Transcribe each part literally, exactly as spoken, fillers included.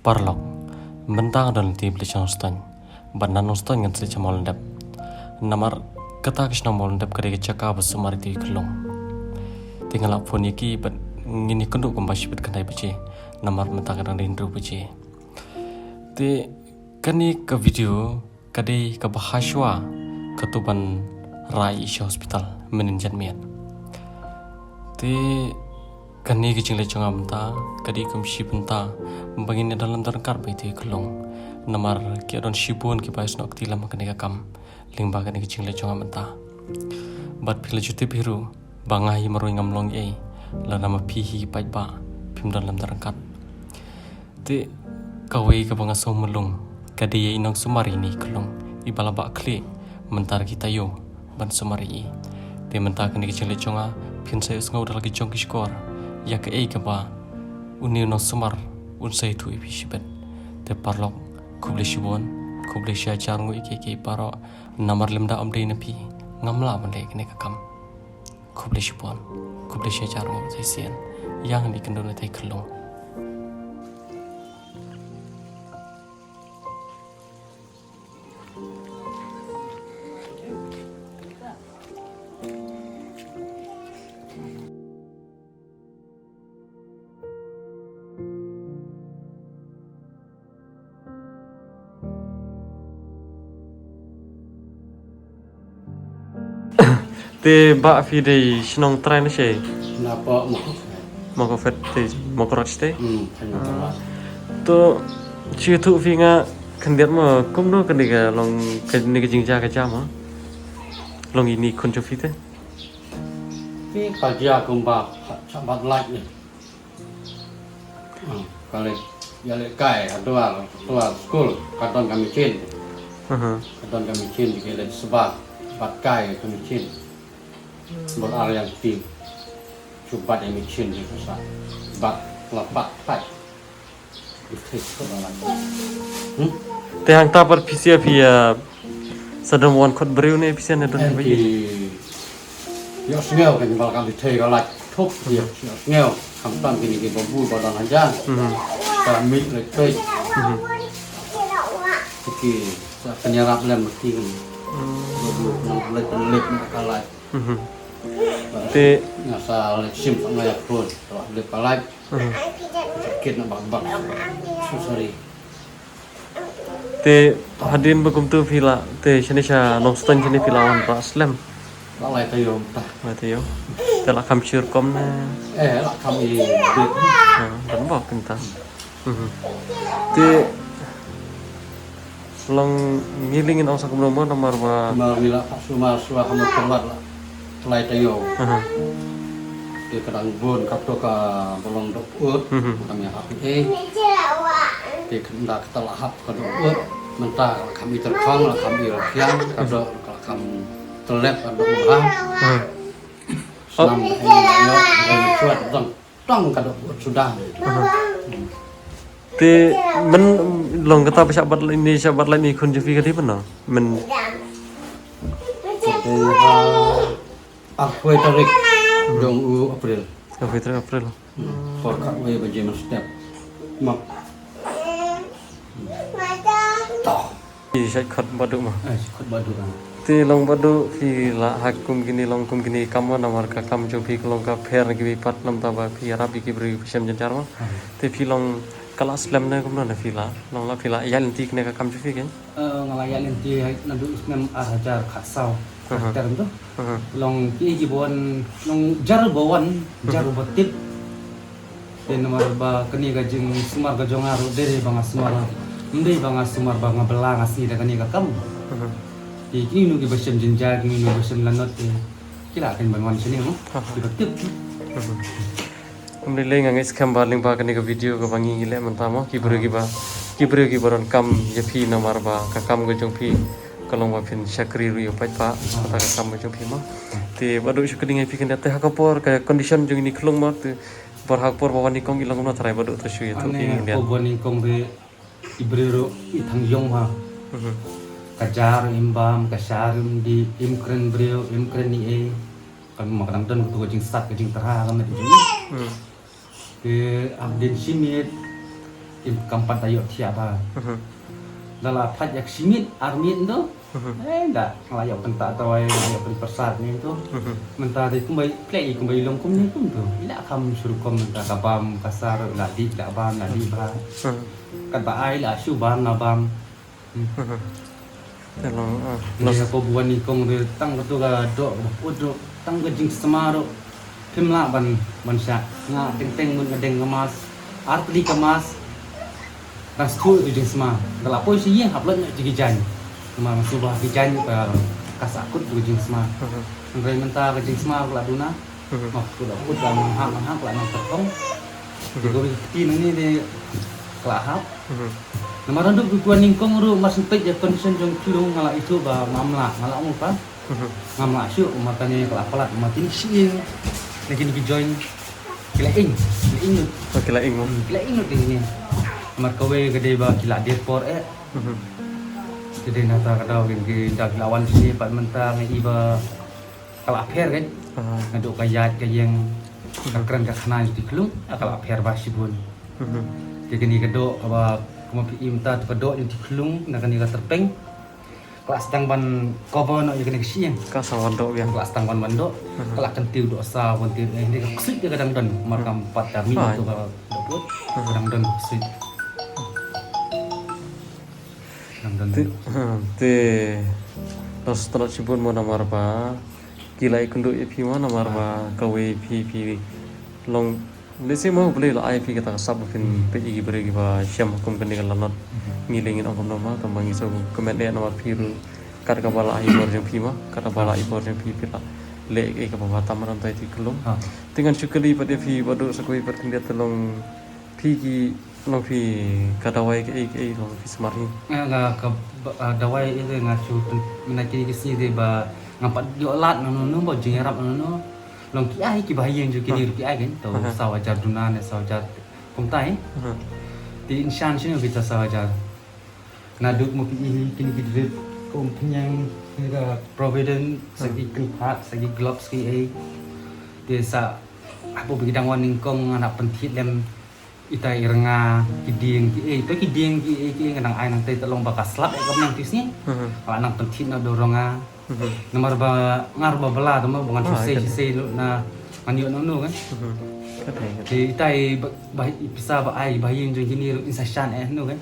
Paralok, mynta nga don lynti Village Nongstoiñ. Bad na Nongstoiñ ngan sa sha Mawlyndep. Namar kata ka shnong Mawlyndep ka dei ka jaka ba sumar ïa i khyllung. Te nga la phone ïa ki bad ngin ïakynduh kumba shibit khyndai baje. Namar mynta ka dang dei hynriew baje. Te kane ka video ka dei kaba hashwa katto ban rai sha hospital mynnin janmiet. Te kane ka jingleit jong nga mynta ka dei kum shi bynta ba ngin ïa don lem don ryngkat bad ito i khyllung. Namar ki don shibun kiba ïasnoh kti lem ha kane ka kam lyngba kane ka jingleit jong nga mynta. Bad phi la ju tip hi ruh ba nga hi marwei ngam long ei lada ma phi hi paidbah phim don lem don ryngkat. Te kawei kaba nga sngewmlung ka dei ïa i nongsumar ïa ine i khyllung iba la bah khlieh mynta ki taïew ban sumar ïa i. Te mynta kane ka jingleit jong nga phin sa ïohsngew da la ki jong ki shkor ïa kaei kaba une u nongsumar un sa ïathuh ïa phi shibit. Te paralok, khublei shibun, khublei shihajar nguh ïa kiei kiei baroh. Namar lymda ym dei na phi ngam lah ban leh kane ka kam. Khublei shibun, khublei shihajar nguh sa shisien. Ïa ngin ïakynduh na ito i khyllung. Te bah phi dei shnong trai na shei? Na pok Mokokphet. Mokokphet te Mokrot te? Hmm, kane pok. To shu ïathuh phi nga khyndiat mo kumno kane ka long kane ka jingjia ka jia mo? Long ine i khun jong phi te? Phi ka jia kumba shabat lait ne. Hmm, ka leit, ïaleit kai ha duar, duar skul, ka don ka machine. Aha. Ka don ka machine, ki leit sbat, bat kai ka machine. Bad ar ïa ki. Shu bat ïa machine ki sa. Bat la pat pat. Ito i khyllung. Hmm? Te hangta pat phi sha phi ïa Sa don wan khot briew ne pisa ne don. Em, ba ki ïohsngew kan ba ka leit thei ka lait thup, ki ïohsngew. Khamtam kine ki babu ba don hajan. Mhm. Ka mih leit peit. Mhm. Ki sa pynïarap lem ki. Hmm. Babu nang leit pynlip na ka lait. Mhm. Te nga sa leit sim sa nga ïa phone. Leit ka lait. Mhm. Sakit na bak bak. Susah ri. Te hadien ba kumtu phi la, te shane sha Nongstoiñ shane phi la wan ba slem? Ba lai taïew mynta. Lai taïew. Te la kham shir kom ne? Eh, la kham i bit. Ha, don bok mynta. Mhm. Te long ngi lei ngin ong sa kumno mo namar ba. Namar ngi la sumar shuwa ha Mawkyrwat la. Lai taïew. Aha. Te ka dang bun kato kaba long doh ut. Mhm. Kam ïa hap ei. Te ka nda kata la hap ka doh ut. Mynta la kham i tyrkhong, la kham i rkhiang, ka doh la kham tyllep ka doh ut ha. Aha. Snam ei la ïoh, ei la ïoh, dang. Tang ka doh ut suda. Aha. Te men long kata ba shabat lait ne, shabat lait ne khun jong phi ka dei mynno? Men. Te ha arphew tarik jong u April. Arphew tarik April. Hmm. Por khatwei baje mynstep. Mak. Toh. Ki shait khot Badu mo. Ah, shait khot Badu, ah. Te long Badu phi la ha kum kine long kum kine kam mo namar ka kam jong phi ka long ka pher na kiwei pat namar ba phi ïarap ïa ki briew ki shem jynjar mo. Ah. Te phi long ka la slem ne kumno ne phi la long la phi la ïaid lynti kane ka kam jong phi kein? Eh, nga la ïaid lynti naduh snem ar hajar khatsaw. Aha. Ter tu. Aha. Long ki ki bun long jar ba wan, jar ba tip. Te namar ba kane ka jingsumar ka jong nga ruh dei ba nga sumar. Ym dei ba nga sumar ba nga bylla nga sngi da kane ka kam. Mhm. Te kino kino kiba shem jynjar, kino kino kiba shem lanot te ki la ken ban wan shane mo. Aha. Kiba tip. Mhm. Ym dei lei nga ngeit skhem ba lyngba kane ka video kaba ngi ngi leh mynta mo ki briew kiba ki briew kiba donkam ïa phi namar ba ka kam ka jong phi ka long ba phin shakri ruh ïa u paidbah kata ka kam ka jong phi mo. Te Badu shu kyndiah ïa phi khyndiat te ha ka por ka condition jong ine i khyllung mo te Por ha ka por ba wan nyngkong i long kumno tharai Badu to shu ïathuh ïa ngi. Ane ko ba nyngkong te i briew ruh i thang ïong ha. Mhm. Ka jar im bam, ka shar im dih, im kren briew, im kren ei ei. Ka ma ka dang don ka tu ka jingsat ka jingtyrha ka met jong i. Mhm. Te hadien shi miet Kam pat da ïoh thiah ba. Da la phat ïa ka shi miet, ar miet tu. Eh, da, nga la ïoh pynta tawai, nga la ïoh pynpyrsad ni tu. Mynta te kumba, plie kumba i long kum ni kum tu. I la kham shu rukom mynta ka bam, ka sar, i la dih, i la bam, i la dih ba. Katba ai la shu bam, la bam. Te long, ah, ni los. Ka po buan ni kong de tang ka tu ka doh, ka po doh, tang ka jingsma doh. Phim lah ban, ban shah. Nga teng teng mut nga deng ka mask. Ar tylli ka mask. Dang shu tu jingsma. Da la poi sha ïing hap lot noh ki jaiñ. Namar nga shu ba ki jaiñ ka, ka sah kut tu jingsma. Hynrei mynta ka jingsma ka la duna. Hap kut la kut la nang hap nang hap la nang terpong. Ki ko ki ti nang ni de ka la hap. Namar ndu ki ko nyngkong ruh mar shu peit ïa condition jong ki lung nga la itu ba ngam lah, nga la ong pa. Ngam lah shuh, ma tang ïa ka la palat, ma tang shi ïing. Lagi ni ki join. Ki la ing, ki la ing lut. Oh, ki la ing, oh. Hmm, ki la ing lut ding ni. Mar kawei ka dei ba ki la dir por eh. Ki dei na ta ka daw ki, ki da ki la wan shi pat mynta ngi i ba ka la pher kan. Nga duk ka ïaid ka ïeng ka kren ka khana ïa ti khlung, ka la pher ba shibun. Te kani ka doh kaba kumba phi i mynta tu ka doh ïa ti khlung na kani ka tyrpeng. Ka la sdang ban cover noh ïa kane ka shi ïing. Ka sa wan doh biang. Ka la sdang ban wan doh. Ka la kyntiew doh sa wan tiew eh, hynrei ka ksuid ka dang don. Mar kam pat da mi tu ka doh put. Ka dang don ksuid. Ka dang don. Te, ha, te, los tynat shibun mo namar ba ki la ïakynduh ïa phi mo namar ba kawei phi, phi long Lehse mo U Blei la ai phi kata ka sap ba phin peit ïa ki briew kiba shem ha kum kane ka lanot. Ngi leh ngin ong kumno ma, tang ba ngi sngewkmen eh namar phi ruh kat kaba la ai bor jong phi ma, kat kaba la ai bor jong phi phi la leh ïa kaba bha tam ma tam tai ti khlung. Te ngan shu kylli pat ïa phi ba duk sa kawei pat khyndiat te long phi ki long phi ka dawai kaei kaei long phi sumar hi. Nga ka, ka ba- ah, dawai ïa nga shu pyn- mynta kine ki sngi de ba ngam pat ïoh lad nangno nangno ba jingïarap nangno. Long ki ai kiba ha ïing jong kine ruh ki ai kan. To saw hajar duna ne saw hajar kumta eh. Te in shan shano kita saw hajar. Naduh mo phi i kine ki drip kum pynïang ne ka Provident sa ki kynphat sa ki gloves ki ei. Te sa hapoh ba ki dang wan nyngkong nga na pynthit lem. Ita i rnga ki dieng ki ei, to ki dieng ki ei ki ei nga dang ai nangta te long ba ka slap eh ka nang ti sngi. Ka la nang pynthit na do rnga. Namar ba nga ruh ba bla to mo ba ngan shu sei shu sei lut na ngan ïoh nangno kan. Te ita i ba, ba i pisa ba ai ba ïing jong kine ruh in sa shan eh no kan.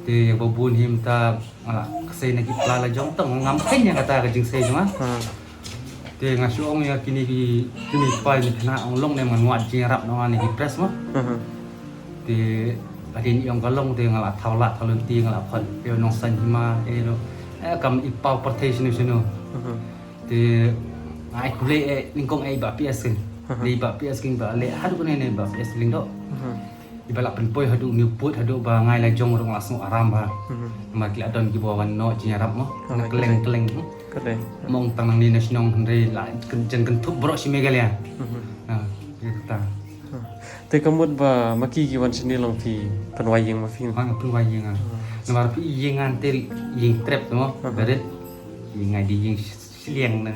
Te ba bun hi mynta nga la sei na ki pla la jong to ngam kheiñ ïa kata ka jingsei jong nga. Te nga shu ong ïa kine ki, kine ki paidbah kine ong long ne ngan wad jingïarap na wan ki press mo. Te hadien ïong ka long te nga la thaw lad thaw lynti nga la khot ïa u nongsan hima ïa u, eh, kam i paw pyrthei shano shano. Te nga ai khublei eh nyngkong eh i Bah P S kin. Dei i Bah P S kin ba leh haduh ne ne i Bah P S Lyngdoh. Iba la pynpoi haduh Newport haduh ba ngai la jong ruh nga la sngew aram bha. Namar ki la don kiba wan noh jingïarap mo. Kylleng kylleng. Mong tang nangne na shnong hynrei la jan kynthup baroh shi Meghalaya. Ha, ïa kata. Te ka mut ba ma ki ki wan shane long phi pynwai ïing ma phi. Ha, nga pynwai ïing nga. Namar phi ïing nga te ïing trep to mo. Barit ïing nga dei ïing shiliang na.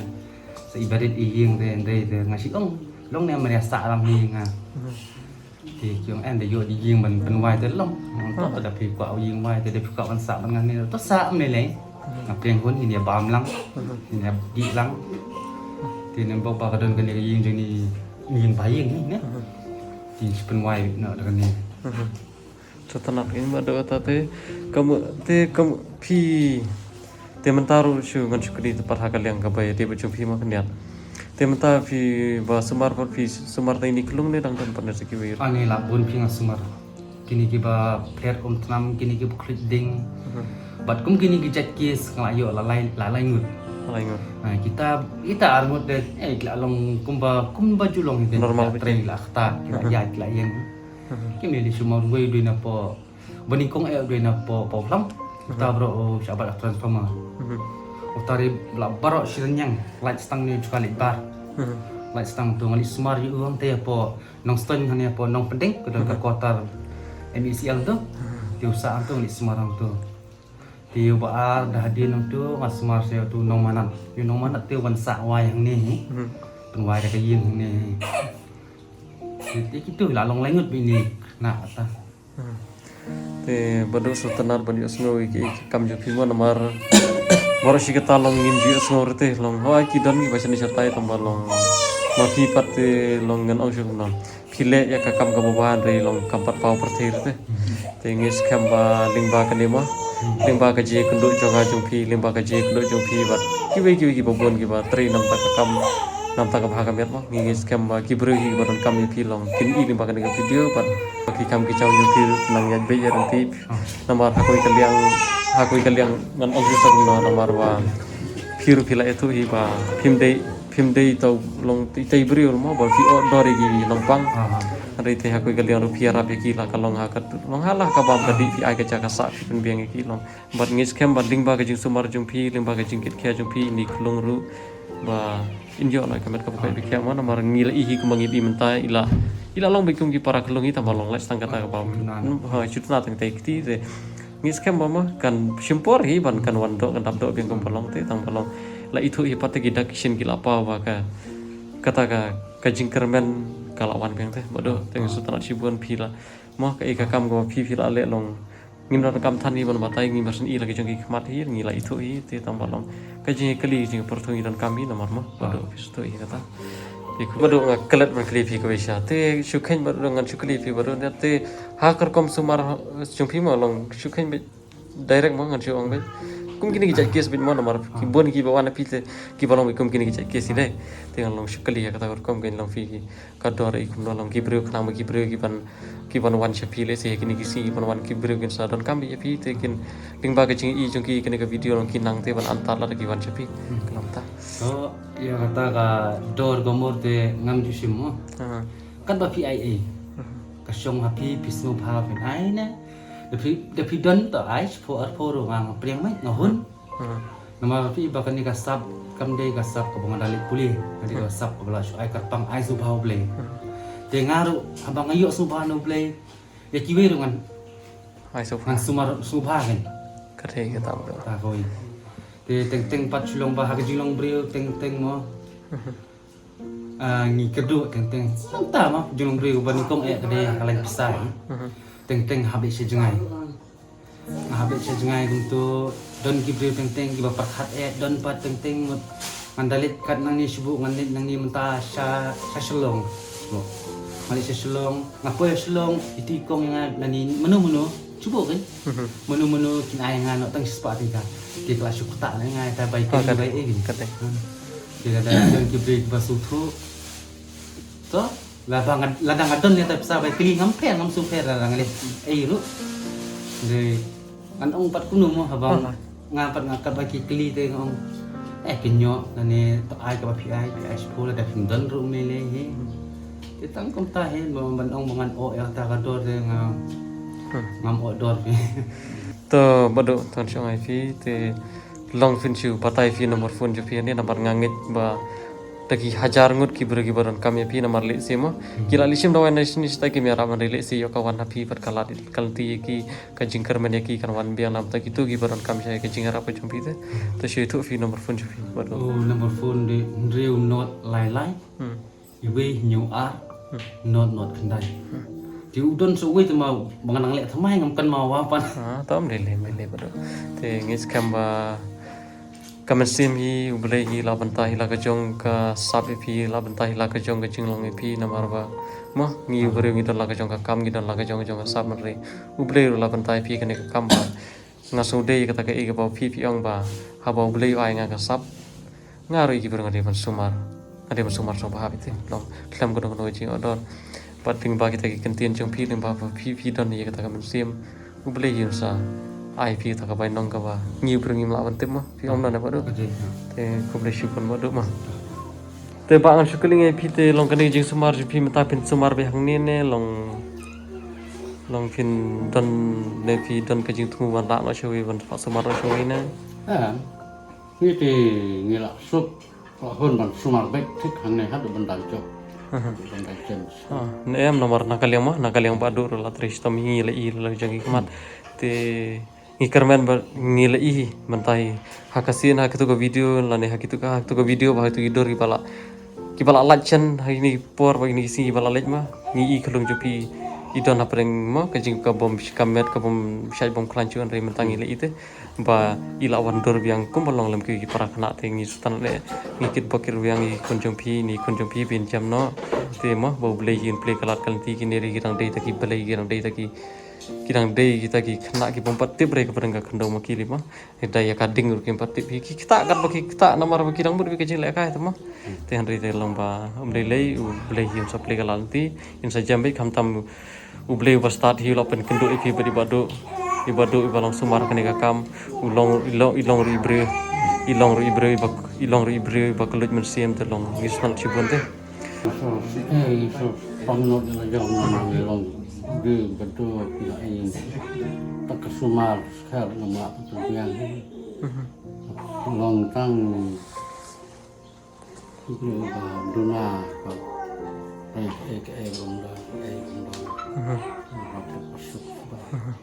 Sa i barit i ïing te hynrei te nga shu ong long ne mria sa lang ïing nga. Te ki ong en da ïoh da ïing ban pynwai te long. Ong to da phi kwah ïing wai te da phi kwah ban sah ban ngan ne to sah ym ne lei. Nga pyrshang hun ngin ïa bam lang. Ngin ïa dih lang. Te ne ba ka don kane ka ïing jong ngi ïing ba ïing ne. Te shu pynwai noh da kane. Te tang nap ïa ma da kata te kam te kam phi Te mynta ruh shu ngan shu kylli te pat ha ka liang kaba ïadei bad jong phi ma khyndiat. Te mynta phi ba sumar pat phi sumar tang ine i khlung ne dang don pat ne sa kiwei ruh? Ani la bun phi nga sumar. Kine kiba pher um tnam kine kiba khluit ding. Bad kum kine ki jait case nga la ïoh la lai la lai ngut. La lai ngut. Ha, kita kita ar ngut de eh ki la long kumba kumba ju long hi. Normal. Ki la trei ki la khata ki la ïaid ki la ïeng. Kim ne li sumar wei dei na po Ba nyngkong eh u dei na po po blang. Uta bro u shabat transformer. Uta ri bla baroh shi rynïang light stang ne juka light bar. Light stang tu ngali sumar yu uang te po nong ston hane po nong pending ke ka quarter M E C L tu. Ti usa tu ngali sumar tu. Ti u ba ar dah di nong tu ngal sumar se tu nong manat. Yu nong manat ti wan sa wai hangne. Pynwai da ka ïing hangne. Ti kitu la long langut bini na ta. Te ba duk sngewtynnat ban ïohsngew ïa ki kam jong phi mo namar baroh shi katta long ngim ju ïohsngew ruh te long hooid ki don kiba shane shatai tang ba long ma phi pat te long ngan ong shuh kumno. Phi leh ïa ka kam kaba bha hynrei long kam pat paw pyrthei ruh te. Te ngi skhem ba lyngba kane mo lyngba ka jingïakynduh jong nga jong phi lyngba ka jingïakynduh jong phi bad kiwei kiwei kiba bun kiba trei namta ka kam namta ka bha ka miat mo ngi ngi skhem ba ki briew hi kiba donkam ïa phi long kin i lyngba kane ka video bad ba ki kam ki jam jong phi ruh nang ïaid beit ïaid ryntih namar ha kawei ka liang ha kawei ka liang ngan ong shisha kumno namar ba phi ruh phi la ïathuh hi ba phim dei phim dei to long tei tei briew mo ba phi ot dor ïa ki nongpang. Hynrei te ha kawei ka liang ruh phi ïarap ïa ki la ka long ha ka long ha la ka bam ka dih phi ai ka jaka sah phi pynbiang ïa ki long. Bad ngi skhem ba lyngba ka jingsumar jong phi lyngba ka jingkitkhia jong phi ini khlung ruh ba in ïoh la ka met ka bukai bikhiah mo namar ngi la i hi kumba ngi i mynta i la i la long bad kum ki para khlung hi tang ba long lait tang kata ka ba ha chutna tang tai kti te ngi skhem ba mo kan shim por hi ban kan wan doh kan dap doh biang kumba long te tang ba long la ithuh hi pat te ki dak ki shin ki la paw ba ka kata ka ka jingkyrmen ka la wan biang te ba doh te ngi sngewtynnat shibun phi la mo ka i ka kam ka ba phi phi la leh long ngim donkam than hi ban batai ngi mar shen i la ki jong ki khmat hi ngi la ithuh hi te tang ba long ka jingkylli jingpyrthung ngi donkam hi namar mo ba doh phi sngewthuh hi kata. Ïa ku ba doh nga klet ban kylli phi kawei sha te shu kheiñ ba doh ngan shu kylli phi ba doh ne te ha ka rukom sumar jong phi mo long shu kheiñ ba direct mo ngan shu ong ba kum kine ki jait case bit mo namar ki bun ki ba wan phi te ki ba long ba kum kine ki jait case hi dei te ngan long shu kylli ha kata ka rukom ka long phi ki ka dor i kumno long ki briew khnang ba ki briew ki ban ki ban wan sha phi lehse kine ki sngi ki ban wan ki briew kin sa donkam ïa phi te kin lyngba ka jingïohi jong ki kane ka video long ki nang te ban antar lada ki wan sha phi. Ka long ta. To ïa kata ka dor ka mor te ngam ju shim mo. Kan ba phi ai ei ka shong ha phi phi sngewbha phin ai ne da phi da phi don to ai shiphew arphew ruh nga nga priang mai nga hun. Namar phi ba kane ka sap kam dei ka sap kaba nga da leit pule ka dei ka sap kaba la shu ai kyrpang ai sngewbha U Blei. Te nga ruh haba nga ïoh sngewbha na U Blei ïa kiwei ruh ngan ai sngewbha ngan sumar sngewbha kan. Ka dei ka tam ruh ta kawei. Te teng teng pat shu long ba ha ka jinglong briew teng teng mo. Ah, ngi kyrduh teng teng. Nangta ma jinglong briew ba nyngkong eh ka dei ha ka lain pisa. Teng teng ha beit sha jngai. Nga ha beit sha jngai kumto don ki briew teng teng kiba pyrkhat eh don pat teng teng mut ngan da leit kat nangne shuh ngan leit nangne mynta sha sha Shillong. Ngan leit sha Shillong nga poi Shillong iti kong nga nani mano mano shuh kan. Mano mano kin ai nga no tang shispa tingka. Ki kla shu kta na nga ta bai kin bai eh kin. Ki la da don ki briew ba sngewthuh. To lada nga lada nga don ïa ta pisa bai kylli ngam pher ngam sngewpher lada nga leh ei ruh. Dei ngan ong pat kumno mo haba nga pat nga kat ba ki kylli te nga ong eh ki ñiuh lane to ai kaba phi ai phi ai shiphew lada phim don ruh me lei hi. Te tang kumta hi ban ong ba ngan oh ïa ta ka dor te nga ngam oh dor phi. To Baduh to ngan shong ai phi te long phin shu batai phi number phone jong phi ne namar nga ngeit ba da ki hajar ngut ki briew kiba donkam ïa phi namar lehse mo ki la leit shim dawai na shini shatai kim ïarap hynrei lehse ïoh ka wan ha phi bad ka lad ka lynti ïa ki ka jingkyrmen ïa ki kan wan biang namta kito kiba donkam sha ka jingïarap ka jong phi te. To shu ïathuh phi number phone jong phi Baduh. Oh number phone dei hynriew not lai lai iwei hynñiew ar not not khyndai. Te u don sa uwei te ma ba nga nang leh thymmai ngam kynmaw wa pan. Ah, to ym dei lei ym dei lei Baduh. Te ngi skhem ba ka mynsiem hi U Blei hi la bynta hi la ka jong ka sap ïa phi la bynta hi la ka jong ka jinglong ïa phi namar ba mo ngi u briew ngi don la ka jong ka kam ngi don la ka jong ka jong ka sap hynrei U Blei ruh la bynta ïa phi kane ka kam ba nga sngewdei kata ka ei kaba phi phi ong ba haba U Blei u ai nga ka sap nga ruh ïa ki briew nga dei ban sumar nga dei ban sumar sngewbha ïa phi te long khlem kano kano ka jingordor. Bad lyngba kita ki kyntien jong phi lyngba ba phi phi don ïa kata ka mynsiem U Blei un sa ai phi kata ka bainong kaba ngi u briew ngim lah ban tip mo phi ong na ne Baduh. Te khublei shibun Baduh mo. Te ba ngan shu kylli ïa phi te long kane ka jingsumar jong phi mynta phin sumar beit hangne ne long long phin don ne phi don ka jingthmu ban lah noh shawei ban sumar noh shawei ne. Ngi te ngi la suk la hun ban sumar beit thik hangne haduh ban dang jop. Ban dang chen. Ne em namar na ka liang ma na ka liang Baduh ruh la trei shitom ngi la i la jong ki khmat. Te ngi kyrmen ba ngi la i mynta hi ha ka sien ha kito ka video lane ha kito ka ha kito ka video ba ha kito ki dur kiba la kiba la lait chen ha kini por ba kini ki sngi kiba la lait ma ngi i khlung jong phi i don hapdeng mo ka jing ka bym ka met ka bym shait bym khlaiñ shuh, hynrei mynta ngi leh ite ba i la wan dur biang kumba long lem ki para khynnah. Te ngi sngewthuh ne ngi kitbok biang ïa i khun jong phi, ne i khun jong phi ban jem noh. Te mo ba U Blei un plie ka lad ka lynti, kine ruh ki dang dei ta ki blei, ki dang dei ta ki, ki dang dei kita ki khynnah ki bym pat tip re ka pdeng ka khyndew mo ki lei mo. Ïa da ïa ka ding ruh kim pat tip hi, ki ktah katba ki ktah namar ba ki dang mut ïa ka jinglehkai te mo. Te hynrei te long ba ym lei lei, U Blei hi un sa plie ka lad lynti, un sa jem beit. Khamtam U Blei uba stad hi u la pynkynduh ïa phi bad i Bah Duh, i Bah Duh iba long sumar kane ka kam. U long, i long, i long ruh i briew, i long ruh i briew iba, i long ruh i briew iba kylluid mynsiem. Te long ngi sngewbha shibun te. So, eh, so, pang no de la jong na ma long de betul pila in. Tak sumar skar na ma tu yang. Mhm. Long tang de ba duna ba. Eh, eh, eh, long da, eh, long da. Mhm. Ba tu pasuk ba. Mhm.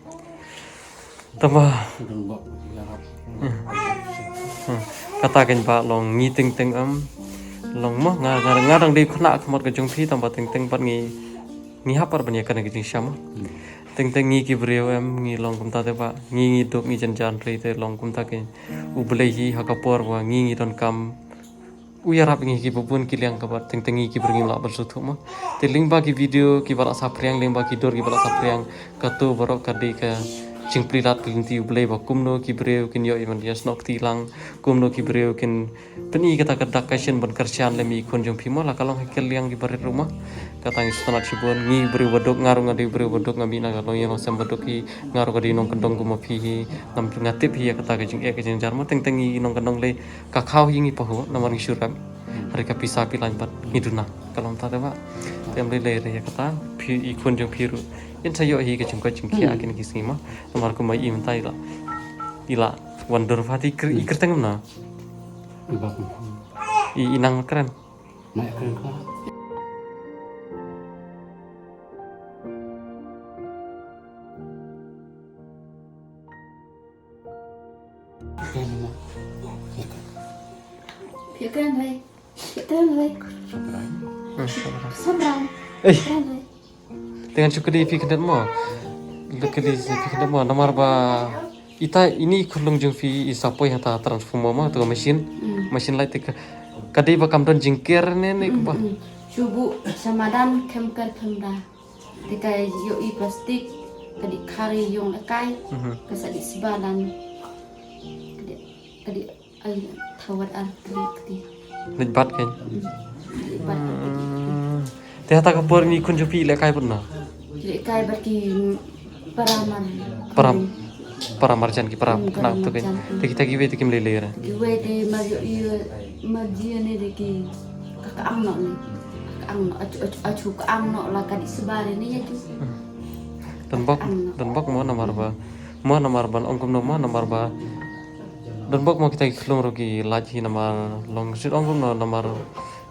Tama. Hmm. Kata kan ba long ngi teng teng em. Long mo nga nga nga dang dei khynnah khmat ka jong phi, tang ba teng teng pat ngi ngi hap pat ban ïa kane ka jingshisha mo. Hmm. Teng teng ngi ki briew em ngi long kumta te ba ngi ngi duk ngi jan jan re te long kumta ke U Blei hi ha ka por ba ngi ngi donkam u ïarap ïa ngi ki ba bun ki liang kaba teng teng ngi ki briew ngim lah ban sngewthuh mo. Te lyngba ki video kiba la saphriang, lyngba ki dur kiba la saphriang, kato baroh ka dei ka jingplie lad ka lynti U Blei ba kumno ki briew kin ïoh ïa ban ïasnoh kti lang, kumno ki briew kin pyni kata ka dak ka shin ban kyrshan lem ïa i khun jong phi mo, la ka long ha ki liang kiba rit ruh mo. Kata ngi sngewtynnat shibun, ngi briew ba duk, nga ruh nga dei briew ba duk, nga mih na ka longïing longsem ba duk hi, nga ruh ka dei nongkyndong kum ma phi hi, ngam, nga tip hi ïa kata ka jingeh ka jingjar mo, teng teng ngi nongkyndong lei ka khaw hi ngi pahuh namar ngi shu rep. Hynrei ka pisa phi laiñ pat ngi duna. Ka long ta te ba. Te ym lei lei re ïa kata phi i khun jong phi ruh in sa ïoh hi ka jingkoit jingkhiah kine ki sngi mo. Namar kumba i mynta i la, i la wan dur pha te i kyrteng kumno? I Bak. I, i nang kren. Nang kren ka. Phi kren hei. Phi kren hei. Sabran. Sabran. Ei. Kren hei. Te ngan shu kylli phi khyndiat mo. Kylli phi khyndiat mo namar ba ita ini i khunlung jong phi i sa poi ha ta transformer mo, tu ka machine. Hmm. Machine light te ka, ka dei ba kam don jingker ne ne kumba. Hmm, hmm. Shu buh sa madan khem ker khem da. Te ka ïoh i plastik, ka dei khari ïong lehkai, mhm, ka sa dei sba dan. Ka dei, ka dei ai thawat ar kli kti. Leit bat kein. Hmm. Leit bat. Hmm. Te hata ka por ini i khun jong phi i lehkai bad no? I lehkai bad ki para mar. Para, para marjan ki para, hmm, khynnah para tu kein. Marjan. Te kita kiwei te kim lei lei re. Kiwei te mar ïoh i mar ji ne de ki ka, ka ang noh ne. Ka ang noh, achu, achu, achu ka ang noh la ka dei sba re ne ïa chu. Hmm. Donbok, donbok mo namar ba. Mo namar ban ong kumno mo namar ba. Donbok mo kita ki khyllung ruh ki lait hi namar long shu ong kumno namar.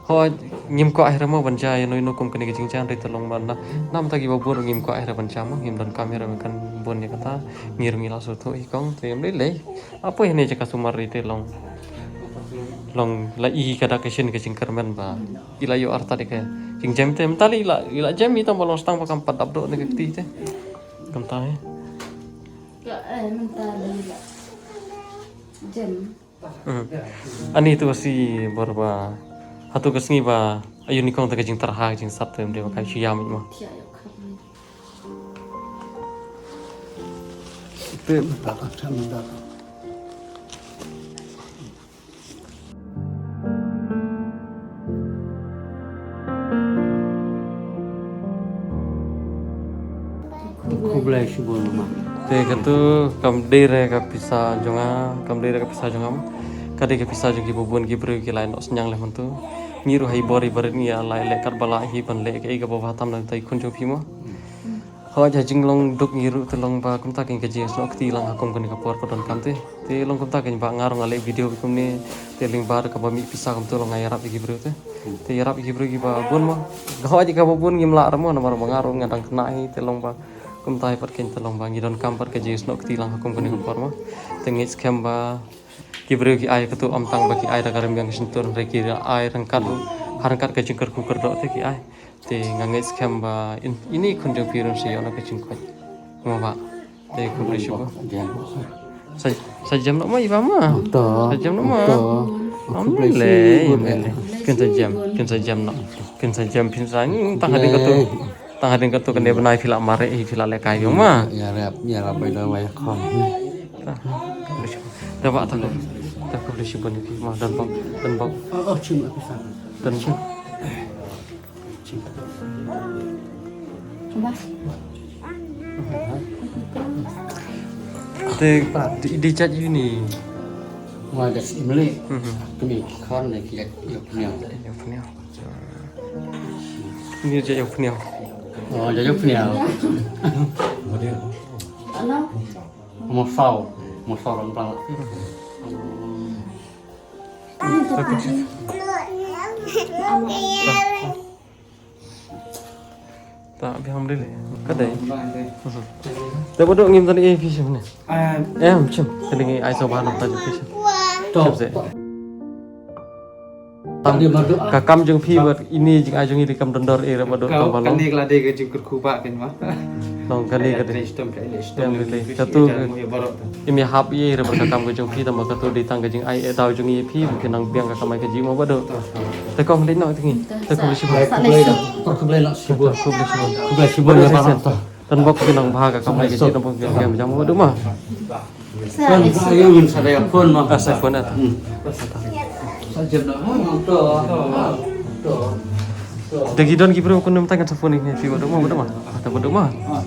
Hooid, ngim kwah hi re mo ban jia ïa no ïa no kum kane ka jingjia, hynrei te long ba na, namar ta kiba bun ruh ngim kwah hi re ban jia mo, ngim donkam hi re, mynta bun ïa kata, ngi ruh ngi la sngewthuh hi kong, te ym lei lei. Hapoh hynne jaka sumar te long. Long la i ka dak ka shin ka jingkyrmen ba i la ïoh artat ïa ka jingjem te, mynta la i la, i la jem hi tang ba long stang ba kam pat dap doh ne ka kti te. Kumta hi. Ka, eh, mynta la i la jem. Hmm. Ani tu si bor ba. Hatu ka sngi ba ayu ni kong ta ka jingtarha ka jingsat te, ym dei ba ka shu ïam mo. Tia ïa ka. Te mynta ka, te mynta ka. Khublei shibun mama. Te katu kam dei re ka pisa jong nga, kam dei re ka pisa jong nga. Ka dei ka pisa jong kiba bun ki briew ki la ïoh synñiang leh mynta. Ngi ruh ha i bor i barit ngi ïa la leh katba lah hi ban leh kaei kaba bha tam na bynta i khun jong phi mo. Hooid, ha jinglong duk ngi ruh te long ba kumta kein ka jingsnoh kti lang ha kum kane ka por ba donkam te. Te long kumta kein ba nga ruh nga leh video kumne te lyngba kaba mih pisa kumta long nga ïarap ïa ki briew te. Te ïarap ïa ki briew kiba bun mo. Hooid, kaba bun ngim lah re mo namar ba nga ruh nga dang khynnah hi te long ba kumta hi pat kein te long ba ngi donkam pat ka jingsnoh kti lang ha kum kane ka por mo. Te ngeit skhem ba ki briew ki ai katu ym tang ba ki ai da ka rynïeng ka shyntur, hynrei ki ai ryngkat ruh Har kat ka jingkyrkhu kyrdoh te ki ai. Te nga ngeit skhem ba in, ine i khun jong phi ruh sa ïoh na ka jingkoit. Mo ba. Te khublei shibun. Sa, sa jem noh ma i ba ma. To. Sa jem noh ma. To. Am khublei le, shibun, am le. Kin sa jem, kin sa jem noh. Kin sa jem phin sa, hmm, tang hadien katto. Tang hadien katto kane bnai phi la mareh, phi la lehkai biang ma. Ïarap, ïarap bai da bai khon. Ta, khublei shibun. Ta, khublei shibun ïa phi ma, don bok, don bok. Oh, oh, chim, aku sana. Don bok. Te, te, di jat uni. Nga da si imli. Mhm. Kami ki khon ne ki jat ïa pniang. Ïa pniang. Ni jat ïa pniang. Oh, jat ïa pniang. Mo saw, mo saw lang pang. Ta biang dei le. Ka dei. Te ba dok ngim tang ïa phi shim ne. Em shim. Ka dei ngi ai sngewbha na ta jong phi shim. To. Shim se. Ka kam jong phi bad ine jingai jong ngi dei kam don dor eh, re ba dok tang ba long. Kane ka la dei ka jingkyrkhu ba kan ma. Nong kane ka dei. Em dei. Katu. Im ïahap ïa re ba ka kam ka jong phi tang ba katu dei tang ka jingai eh daw jong ngi ïa phi ba phi nang biang ka kamai kajih mo ba dok. Te kong dei nong te ngi. Te khublei shibun. Khublei shibun. Khublei shibun. Khublei shibun ïa ba nong ta. Tang ba phi nang bha ka kamai kajih tang ba phi nang biang jam mo ba dok ma. Kan sa ïa ngin sa da ïa phone ma. Ah, sa phone ah. Hmm. Sa jem da. Ha, to, to, to. Da ki don ki briew kun nym tang kan sa phone ïa phi ba dok ma, ba dok ma. Ah, ta ba dok ma. Ah.